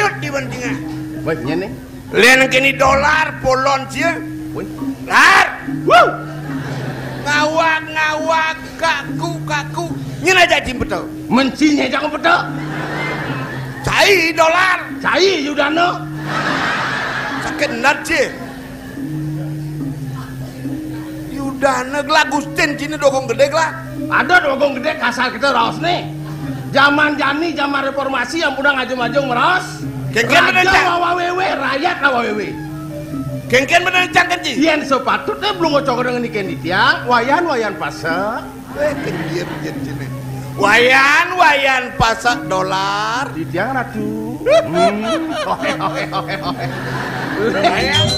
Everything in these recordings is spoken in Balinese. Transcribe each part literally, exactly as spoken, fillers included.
Yut di bandingan. Baik, nyene. Lén kéné dolar polon sia. Wih. Lar. Wuh. Ngawag-ngawag, kaku, kaku. Nyén aja cimpeté. Mencinya jangan pete. Cai dolar. Cai Yudana. Sakit nat sia. Yudana gela Gustin cina dogong gedé gela. Ada dogong gedé kasar kita raos nih. Zaman jani, zaman reformasi yang udah ngajung-ngajung meros. Kéngkén bener, Cang. Wawa wewe, rakyat wawa wewe. Kéngkén bener, Cang, kan, Ji? Yén sepatutnya belum ngocok dengan ikan di tiang, wayan, wayan pasek. Eh, kendir jet cina. Wayan, wayan pasek dolar. Di tiang ratu. Hmm. Oke, oke, oke, oke. Wayan.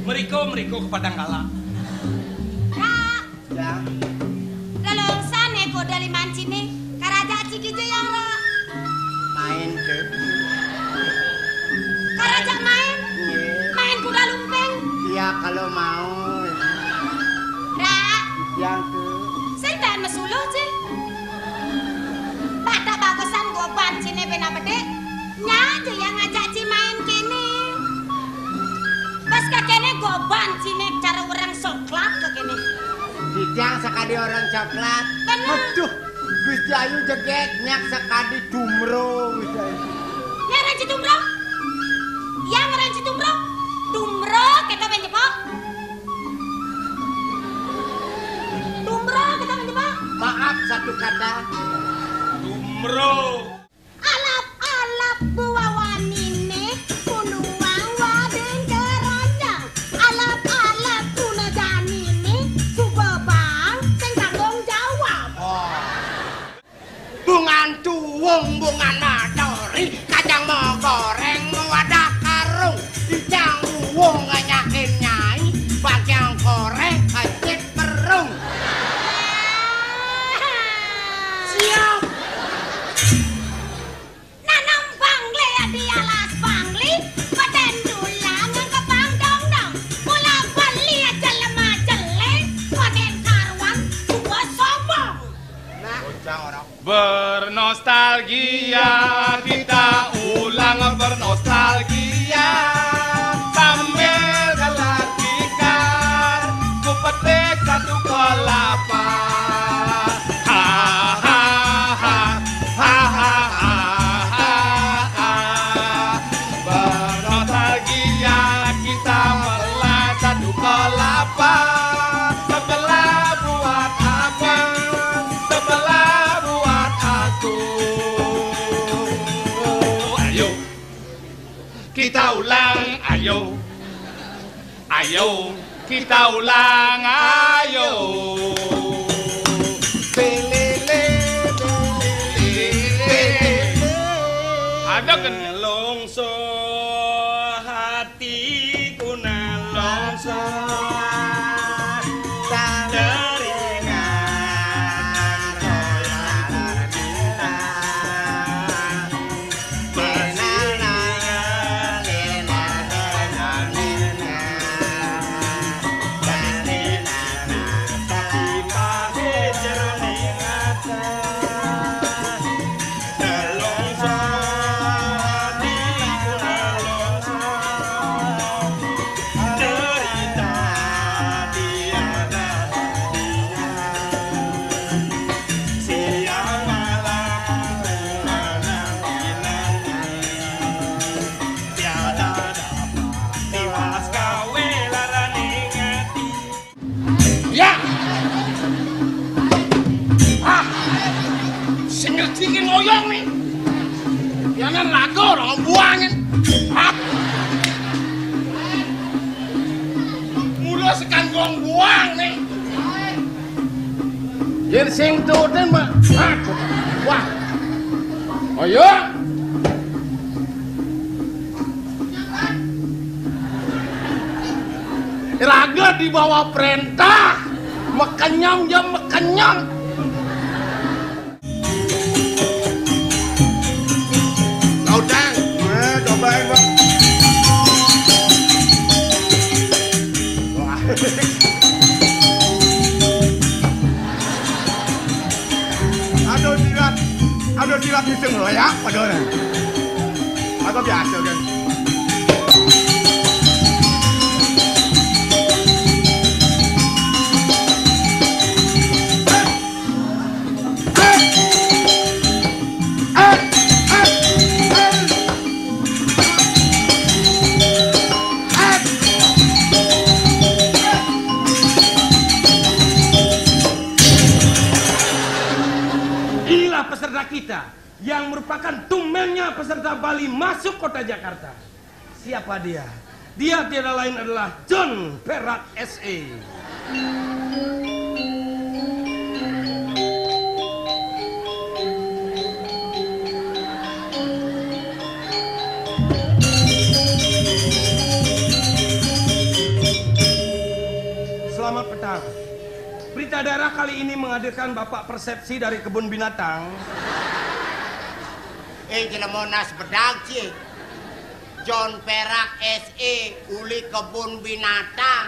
Mriko, mriko ke Padang Kala. Kak. Ya. Lelongsan éko dali mancine, karaja ciki jeyang ro. Main ke. Karaja main? Iya. Main kuda lumping? Iya, kalau mau. Ra. Yang ke. Sing dan mesuluh, Ci. Bata bagusan goban cine bena bede. Nya aja yang ngajak Ci main kene. Pas ke kene goban cine cara orang coklat ke kene. Titiang sakadi orang coklat. Bener. Aduh, Gusti Ayu jegeg nyak sakadi tumro Gusti Ayu. Ya, Ranci Tumro. Ya, Ranci Tumro. Tumro, kita main jepok. Tumro, kita main jepok. Maaf, satu kata. Tumro. Alap-alap buah wanine, kunuang wading keranjang. Alap-alap guna janine, suba bang sing tanggung jawab. Bungan tuwung, bungan madori, kacang mau goreng, mau ada karung, ijang uwung nganyakin nyai, bagian goreng, kecit perung. Siap. Nanam bangli di alas bangli, paten dulang ke pangdong-dong. Mula beli aja lemah jelek, paten karuan tua sombong. Nah, bernostalgia, kita ulang bernostalgia sambil gelar tikar. Ku petik satu kelapa. Ha, ha, ha, ha, ha, ha, ha, ha. Bernostalgia kita melacak satu kelapa. Sebelah buat abang, sebelah buat aku. Ayo, kita ulang, ayo. Ayo, kita ulang, ayo. Belele, belele, belele. Ada kan? Nelongso hatiku, nelongso. Teringat. Siang malam ku menanti-nanti, tiada dapat tiwas gawe laraning ati. Ya. Ah. Sing ngerti ki ngoyong nih. Yanan lagu orang buangin. Ah. Mula sekan gong buang nih. Yén sing tutin mah. Wah. Ayo. Raga di bawah perintah. Mekenyam jam mekenyam. Kau cang. Eh, cobain, Bang. Wah. Aduh, silat. Aduh, silat bisa ngeleak padahal. Apa biasa, kan? Inilah peserta kita yang merupakan tumbennya peserta Bali masuk kota Jakarta. Siapa dia? Dia tiada lain adalah John Perak S E. Selamat petang. Berita daerah kali ini menghadirkan Bapak Persepsi dari kebun binatang. Eh, jelema nas bedag, Ci. John Perak S E uli kebun binatang.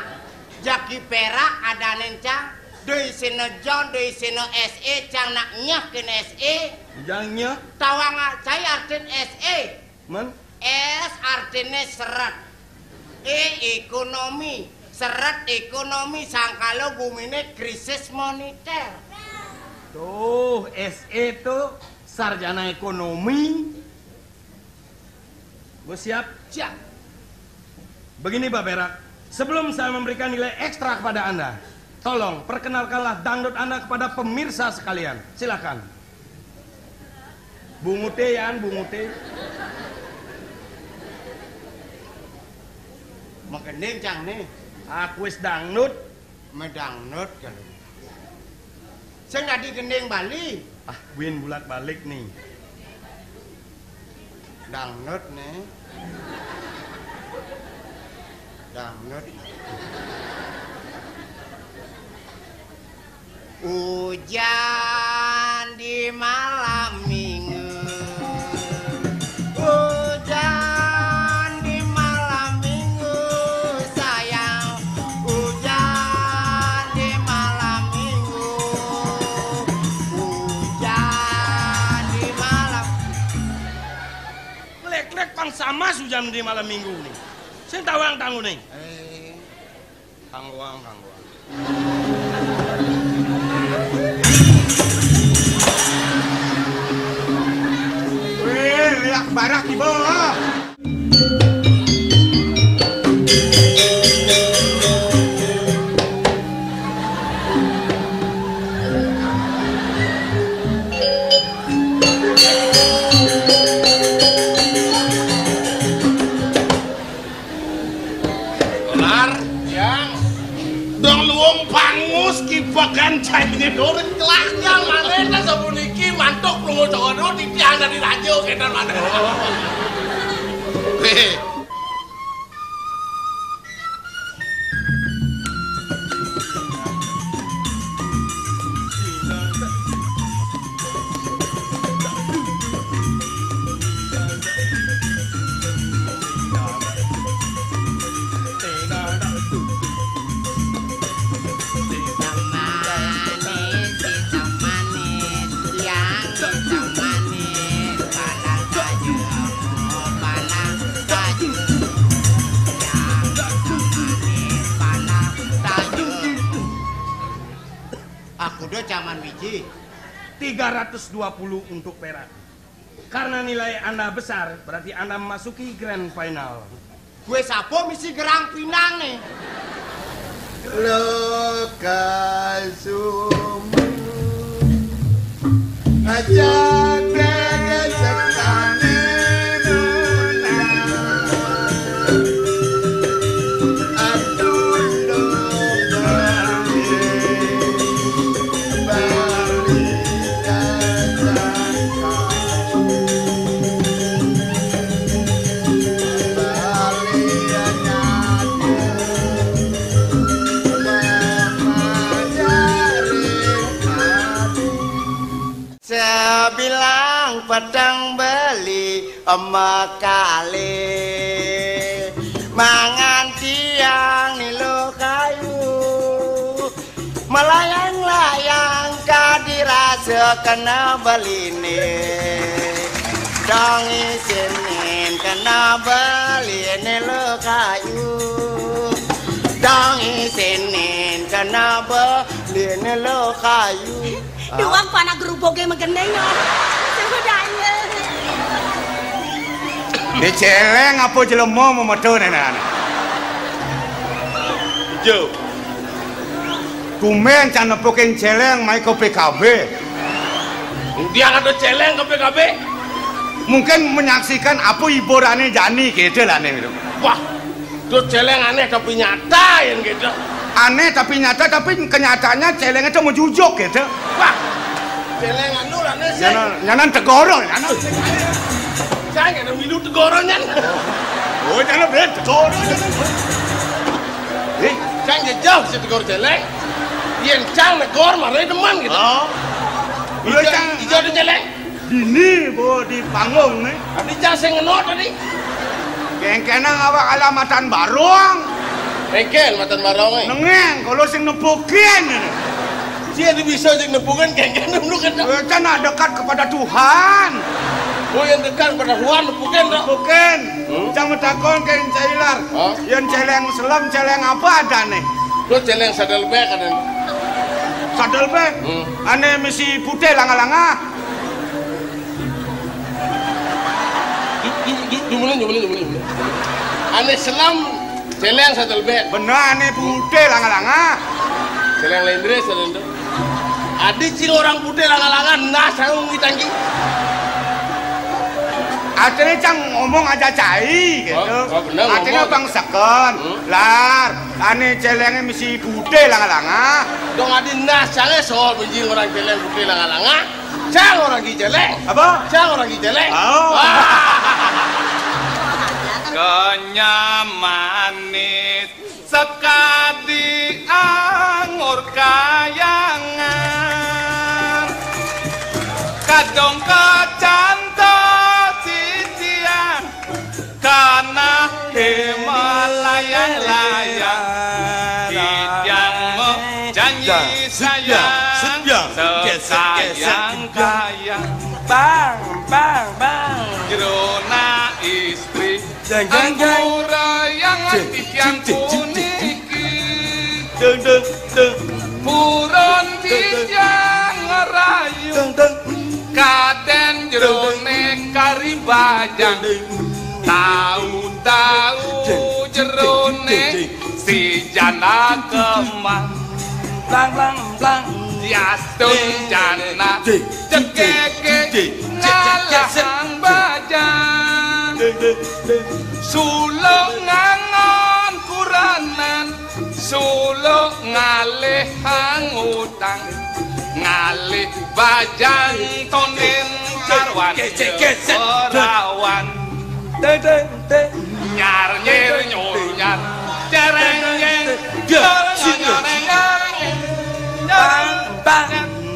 Jaki Perak adané, cang. Deui sina John, deui sina S E, cang, nak nyeh kén S E. Jang nyeh. Tawang cai artin S E. Men? S artiné seret. E ekonomi. Seret ekonomi sangkala guminé krisis monéter. Tuh, S E tuh sarjana ekonomi. Gue siap. Siap. Begini, Pak Perak, sebelum saya memberikan nilai ekstra kepada Anda, tolong perkenalkanlah dangdut Anda kepada pemirsa sekalian. Silakan. Bungute, Yan, bungute. Magending, cang, né. Aku wis dangdut. Medangdut kalau. Sing dadi gending Bali. Ah, win bulak-balik nih. Dangdut nih. Dangdut. Hujan di malam minggu. Hujan di malam minggu, sayang. Hujan di malam minggu. Hujan di malam. Lek-lek pang sama hujan di malam minggu nih. Sing tawang tangune. Eh. Kanggoang, kanggoang. Wéh, léak barak iba. Lar, yang dong luung pangus kipekan cai nyedur. Celaknya manéh sapuniki mantuk lunga Jawa Timur, titihan dari raja kénten manéh. Héh. Aku do caman wiji. Tiga ratus dua puluh untuk perak. Karena nilai Anda besar, berarti Anda memasuki grand final. Gue sapa misi gerang pinang nih? Loka sumu. Aja dege sekali nuna. Aduh, loka. Emek kali mangan tiang nilo kayu, melayang-layang ka dirasa kena beline. Dong isinin kena beline lo kayu, dong isinin kena beline lo kayu. Duang panak gerubugé megendeng, oh. Sing bedanya. Né céléng apa jelema memeto né, né? Jo. Tumben can nepukin céléng mai ke P K B. Dia kata céléng ke P K B. Mungkin menyaksikan apa hiburané jani gitu lah né. Wah, Duh, céléng anéh tapi nyata yén gitu. Anéh tapi nyata, tapi kenyataannya céléng itu mejujuk gitu. Wah, céléng anu lah anéh sih. Nyanan, nyanan tegoro, nyanan. Saya nggak ada milu tegoro nyan. Oh, nyanan bener tegoro, nyanan. Eh, saya nggak jauh si tegor céléng. Yén cang negor maré demen gitu. Oh. Iya, ijo, cang. Ijo tuh céléng. Dini bawa di panggung nih. Tadi cang sing ngeno tadi. Kengkenang awak alamatan barong. Kengken matan barong, eh. Nengeng, kalau sing nepukin ini. Sia di bisa sing nepukin kengken dulu kan. Eh, cang nak dekat kepada Tuhan. Oh, yang dekat kepada Tuhan nepukin dah. Nepukin. Hmm? Cang metakon ke Encailar. Hah? Yang céléng selem, céléng apa ada nih? Lo céléng sadelbék ada. Sadelbék? Hmm. Anéh misi putih langa-langa. Jumulin, jumulin, jumulin. Anéh selem, céléng sadelbék. Bener, anéh putih langa-langa. Céléng lendré sadelbék. Adi cing orang putih langa-langa, nah, sangung kita ki. Artinya cang ngomong aja cai gitu. Oh, oh, bener. Artinya ngomong. Bang seken. Hmm. Lar, anéh céléngé misi putih langa-langa. Dong adi nah, cangé soal benjing orang céléng putih langa-langa. Cang orang ki céléng. Apa? Cang orang ki céléng. Oh. Wah. Kenyam manis sekadi anggur kayangan. Kadung kacanta sisian. Kana melayang-layang, titiang mau janji sayang, sayang kayang. Bang, bang, bang. Jerona istri, jeng, jeng, jeng. Anggura yang titiang puniki. Deng, deng, deng. Purun titiang ngerayu. Deng, deng. Kadén jeroné kari bajang. Tau-tau jeroné si janda kemang. Blang, blang, blang. Diastun janda jegege ngalahang bajang. Suluk ngangon kuranan. Suluk ngalih angutang, ngalih bajang tonin karwan rawan. Nyar nyir nyur nyar, cereng nyeng, nyur nyur nyur nyur, bang, bang.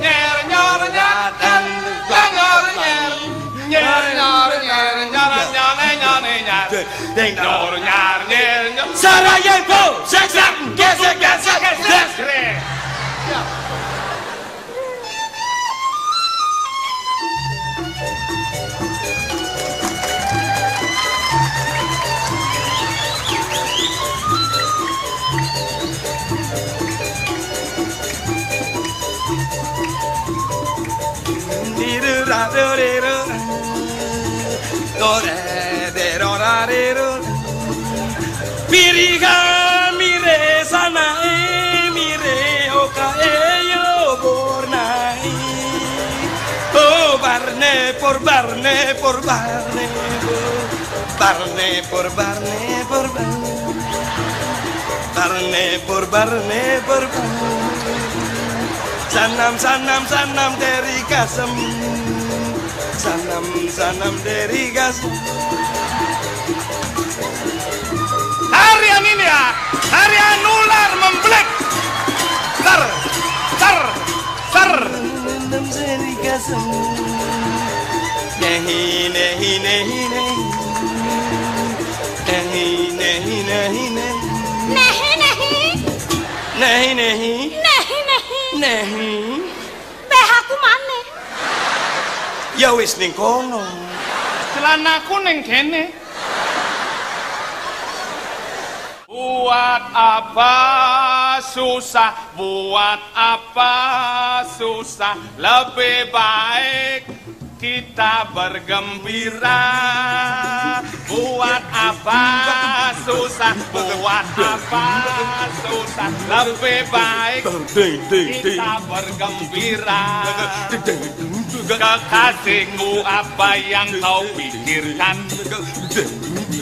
Nyur nyur nyur nyur, nyur nyur nyur nyur, nyur nyur nyur nyur nyur. Ding dong. Nyur nyar nyir nyur. Sarajevo, sak sak, gesek gesek, gesek. Diru ra ru ri ru. Do re de ro ra re ro. Piri ga mi re sa na e mi re o ka e yo bor na e. O bar ne por bar ne por bar ne por. Bar ne por bar ne por bar. Bar ne por bar ne por bar. Sanam sanam sanam deri kasem. Sanam, sanam deri gas. Harian ini ya, harian ular membelik. Sar, sar, sar. Sanam deri gas. Nehi, nehi, nehi, nehi. Nehi, nehi, nehi, nehi. Nehi, nehi. Nehi, nehi. Nehi, nehi. Nehi. Behaku mane? Ya wis ning kono. Celanaku ning kene. Buat apa susah, buat apa susah, lebih baik kita bergembira. Buat apa susah, buat apa susah, lebih baik kita bergembira. Kekasihku, apa yang kau pikirkan?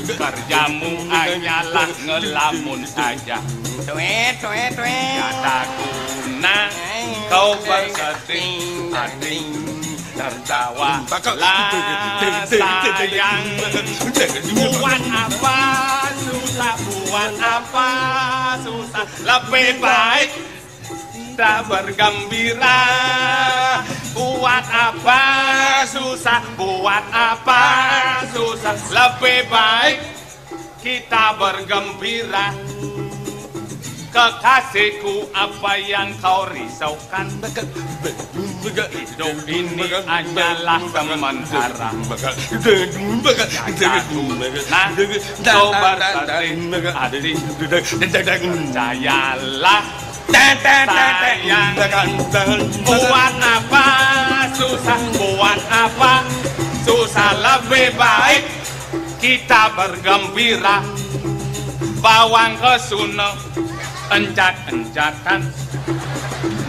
Kerjamu hanyalah ngelamun saja. Tuet, tuet, tuet. Tiada guna kau bersedih hati. Tertawalah sayang. Buat apa susah, buat apa susah, lebih baik kita bergembira. Buat apa susah, buat apa susah, lebih baik kita bergembira. Kekasihku, apa yang kau risaukan? Hidup ini hanyalah sementara. Nah, kau bersedih hati. Percayalah, sayang. Buat apa susah, buat apa susah, lebih baik kita bergembira. Bawang kesuna encak-encakan,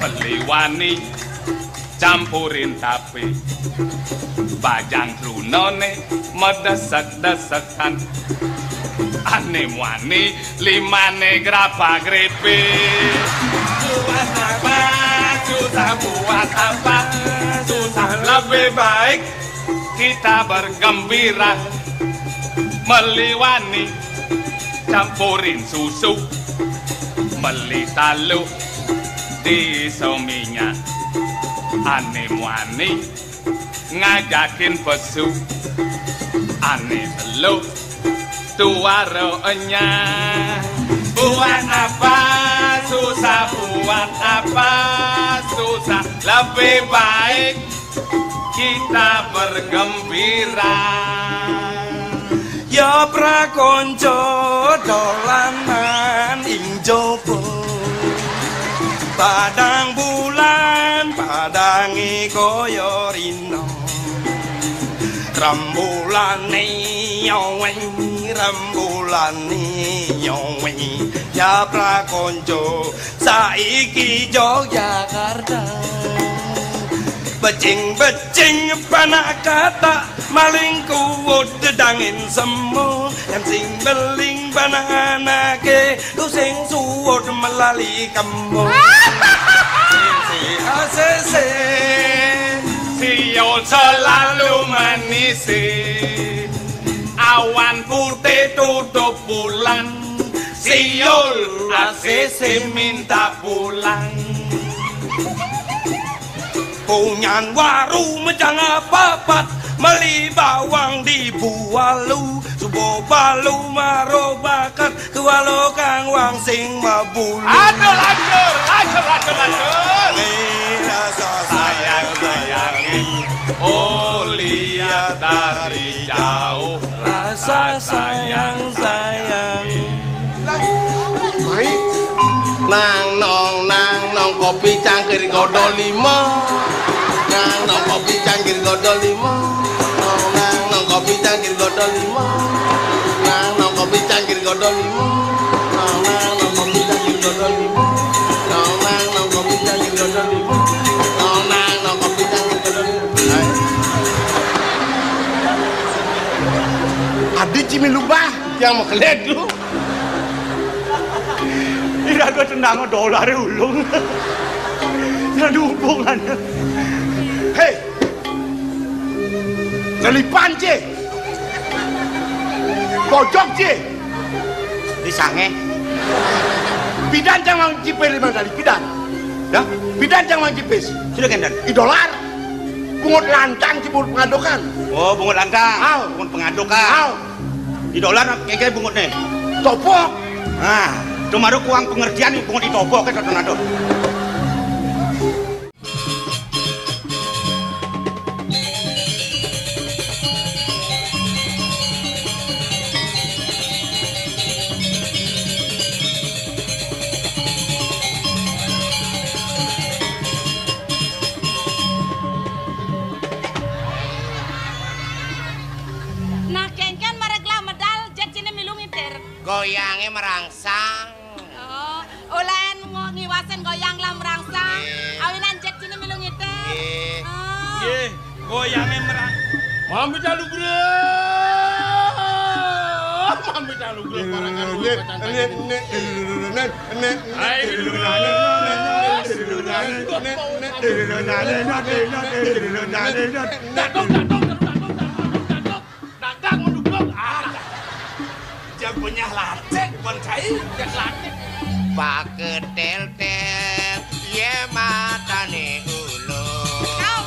beli wani campurin tape. Bajang trunane medesek-desekan, ane muani limane grapa-grepe. Buat apa susah, buat apa susah, lebih baik kita bergembira. Meli wani campurin susu, meli talu di seminyak, ane muani ngajakin pesu, ane elu tuara enyah. Buat apa susah, buat apa susah, lebih baik kita bergembira. Ya prakonco dolanan ing jaba, padang bulan, padange kaya rina. Rembulane nyoweng, rembulane nyoweng. Ya prakonco, saiki Yogyakarta becing-becing panak katak, maling kuwut dedangin semu, yang sing beling panak anake, lu sing suwut melali kemu. Sing si asese, siul selalu manise, awan putih tutup bulan, siul asese minta pulang. Punyan waru mejang papat, meli bawang di bualu, subo balu maro bakat, kewalo kang wang sing mabulu. Aduh, lanjut, lanjut, lanjut, lanjut. Rasa sayang, sayang, oh, lihat dari jauh. Rasa sayang, sayang. Nang nong, nang nong, kopi cangkir godol lima. Nang nong, kopi cangkir godol lima. Nong, nang nong, kopi cangkir godol lima. Nang nong, kopi cangkir godol lima. Nong, nang nong, kopi cangkir godol lima. Nong, nang nong, kopi cangkir godol lima. Nong, nang nong, kopi cangkir godol lima. Hai. Adi cimi lubah yang mau keledu. Ira dua tendang dolare ulung. Ira dua hubungan. Hei. Lelipan, Ci. Bojok, Ci. Di sange. Pidan cang mang cipis limang kali, pidan. Ya, pidan cang mang cipis. Sudah kendan. I dolar. Bungut lantang, si bungut pengadokan. Oh, bungut lantang. Au. Bungut pengadokan. Au. Di dolar kéngkén bungutné. Topok. Nah, cuma ada kurang pengertian, bungut ditopok, kayak gitu, nah, tuh. Nah, kéngkén maré gelah medal, jét ciné milu ngitir. Goyangé merangsang. Oh, ulén ngo-, ngiwasin goyang lah merangsang. Nggih. Awinan jét ciné milu ngitir. Nggih. Oh. Nggih, goyangé merang. Mami Calugra. Mami Calugra, parangan. Nggih, nggih, nggih, nggih. Ayo, dulu, dulu, dulu. Datuk, datuk, datuk, datuk, datuk, datuk. Dagang mendukung. Ah. Jagonya lacek, bukan cai, jak lacek. Paketel-tel, yé matané ulu. Kau.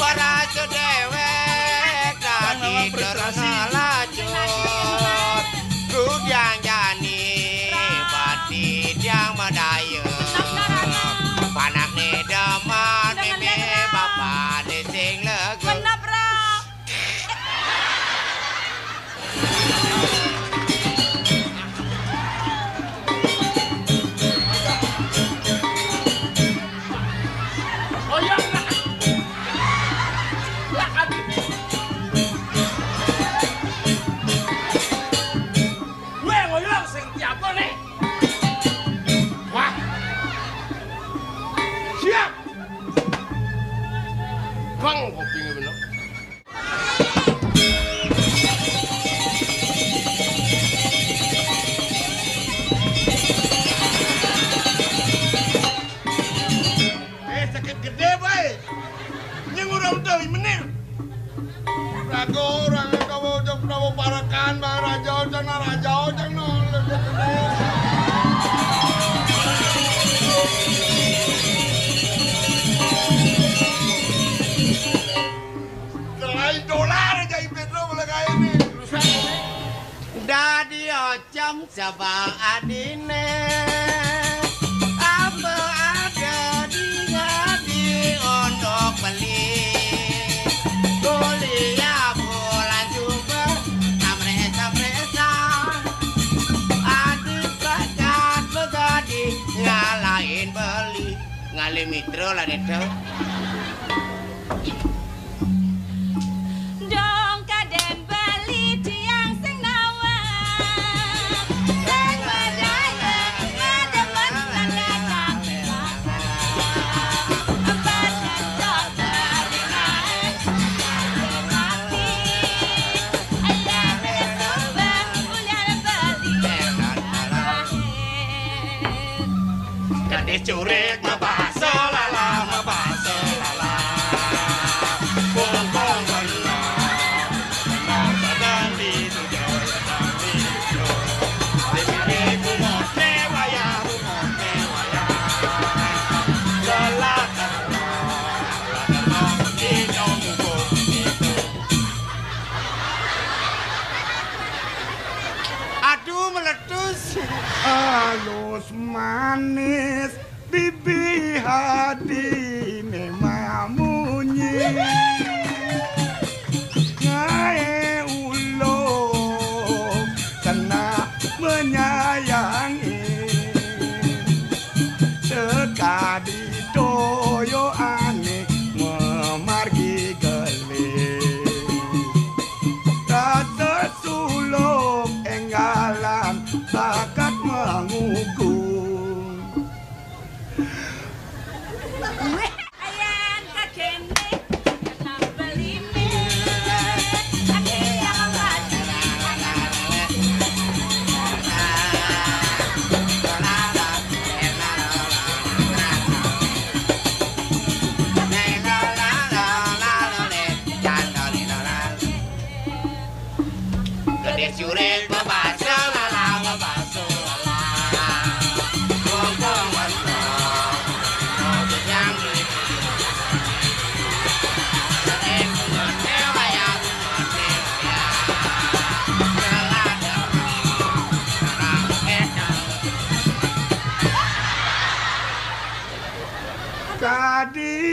Berasa déwék, tadi terus ngelacur. Kudiang jani, bati diang madaya. Panakné demen, mimih bapané sing lega. Bener, Bro. Gue ngoyong sing tiap nih. Wah. Siap. Bang, kopinya bener. Eh, sakit gedé, baé. Nying urang udah menir. Raga orang kamu udah, kamu parakan, Bang Raja, udah na Raja, udah nol. Selain dolar aja, Pedro, mulai kayak ini. Dadi ocong sabang adiné, apa ada di ngadi untuk beli. Kuliah bulan Jumber, amresa-amresa. Adik bakat begadi, ngalahin beli. Ngalih mitra lah, Neto. Dong kadén beli tiang sing nawang. Sing medaya, mademen lan kadang. Badan cocok beli kain, mati. Ayah sumpah, ulian beli. Gadis curik mabasa lala, mabasa lala. Bongkong bener, bener sedang dituju, sedang dituju. Limit bungotne wayah, bungotne wayah. Lelah terus, lelah terus, hidung bungkuk itu. Aduh, meletus. Halus manis, bibi hadine mamunyi. Ngae ulung kena menyayangi. Sekadi toyo ane memargi geli. Rasa suluk enggalan bakat mengugung. Ayan kakene nambeli mie. Ake yang lagi. Gede surek bebasa, lalang bebasa.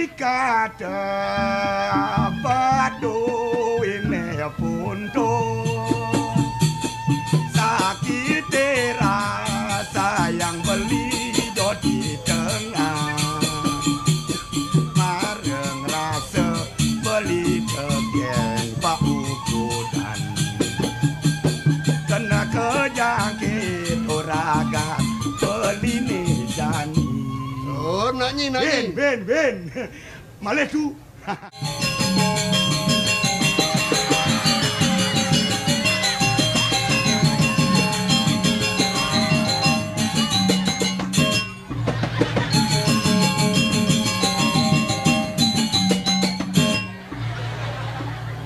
Kata paduine punto, sakite rasa yang beli dot di tengah. Mareng rasa beli degen paukudan. Kena kejangkit uragan beline jani. Oh, nak nyi, nak nyi. Bin, bin, bin. Malih tu.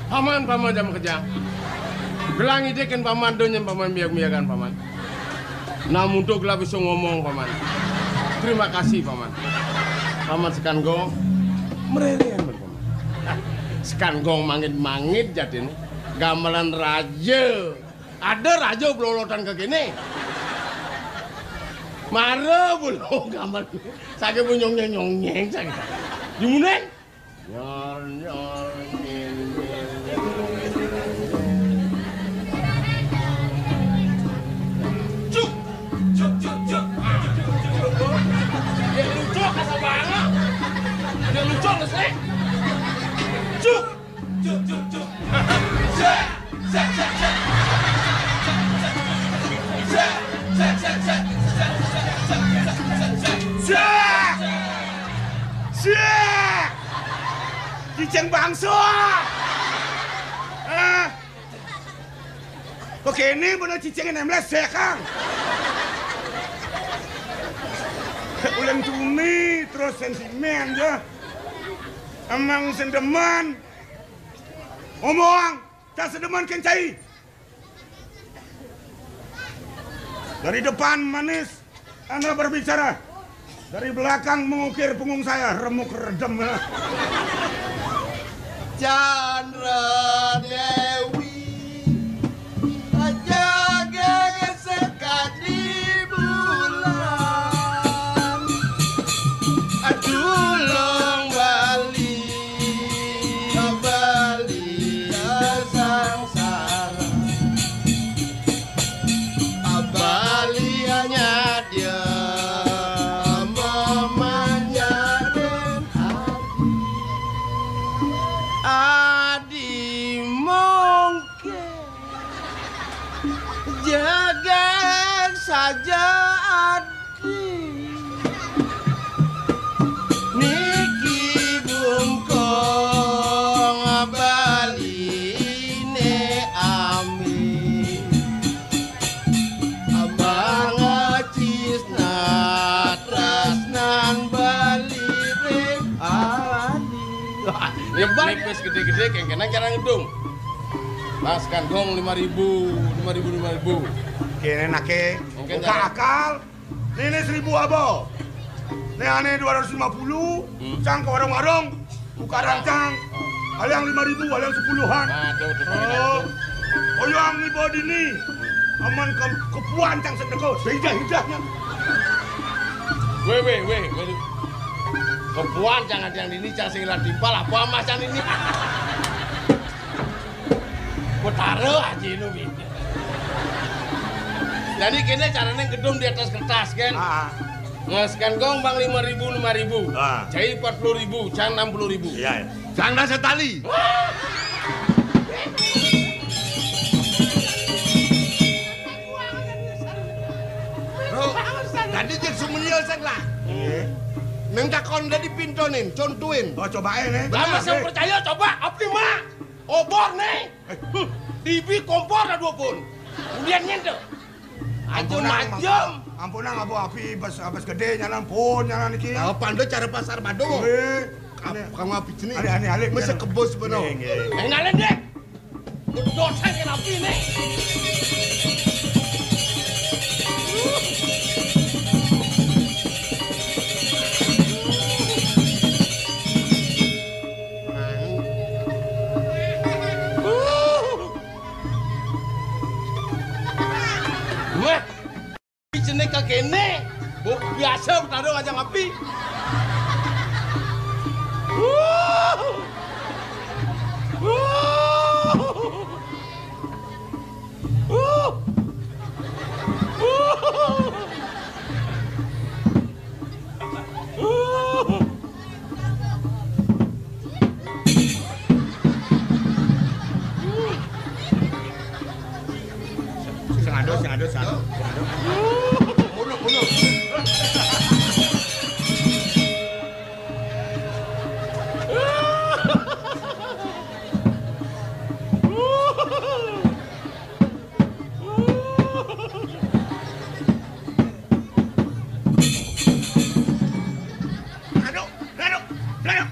Paman, paman, jam kerja. Gelang idikin paman, donyem paman, miag-miagan paman. Nah, muntuk gelah bisa ngomong, paman. Terima kasih, paman. Paman sekan gong, mereren, paman. Sekan gong mangit-mangit jatine. Gamelan raja. Ada raja belolotan ke kene. Mara belum gamelan. Sage bu nyongnyeng-nyongnyeng sage. Jumuneng. Nyor, nyor, nyin, nyin. Cuk. Cuk, cuk, cuk. Dia lucu kasar banget. Dia lucu, Mas, eh. Cuk. Cuk, cuk, cuk. Cek. Cek, cek, cek. Cek. Cek, cek, cek. Cek. Cek. Cicing bangsa. Ah. Kok kene bener cicing nemles sekang. Ulang tuni terus sentimen ya. Emang sendeman. Omong, tak sedeman kencai. Dari depan manis, Anda berbicara. Dari belakang mengukir punggung saya, remuk redem. Chandra Dewi, jaga sekali bulan. Tulung bali, bali sangsara. Bali hanya dia memanjakan adi. Adi mongke jaga saja adi. Niki bungkong baline ami. Abang Cisna tresnan bali ring ali. Wah, nyebar. Nipis gede-gede, kengkene cara ngedung. Mas, kan gong lima ribu, lima ribu, lima ribu. Kene nake, mungkin buka cara akal. Nene seribu abo. Ne ane dua ratus lima puluh, hmm, cang ke warung-warung, buka rancang, aliang lima ribu, aliang sepuluhan. Nah, tuh, tuh, tuh, oh, tuh. Oyang ibu dini, aman ke, kepuan cang sedekah, seidah-idahnya. Weh, weh, weh, weh. Kepuan cang ada yang dini, cang sing ilang timpal, apa mas cang ini? Betara aja ini, Wi. Jadi kene carane gedung di atas kertas, kan? Ah. Ngeskan gong bang lima ribu, lima ribu. Ah. Cai empat puluh ribu, can enam puluh ribu. Iya, iya. Sang dah setali. Bro, tadi cek sumenya sang lah. Iya. Neng takon dari pintonin, contuin. Oh, cobain, eh. Lah, mas yang percaya, coba, apa, Mak? Obor, nih. Huh, tibi kompor dah dua pun. Kemudian nyentuh. Aja ampunang, majem. Ampunang, Abu Api, bas, bas gede, nyanan pun, nyanan iki. Apa anda cara pasar Badung? Weh, apa kamu api jenis? Aneh, aneh, alik. Masa kebos bener. Nggih, nggih. Eh, nalen deh. Dosa kenapa ini? Wah, jenis kagene. Bu, biasa betadung aja ngapi. Sing ado, sing ado, sing ado. Sing ado. Mundur, mundur. Aduh, aduh, aduh.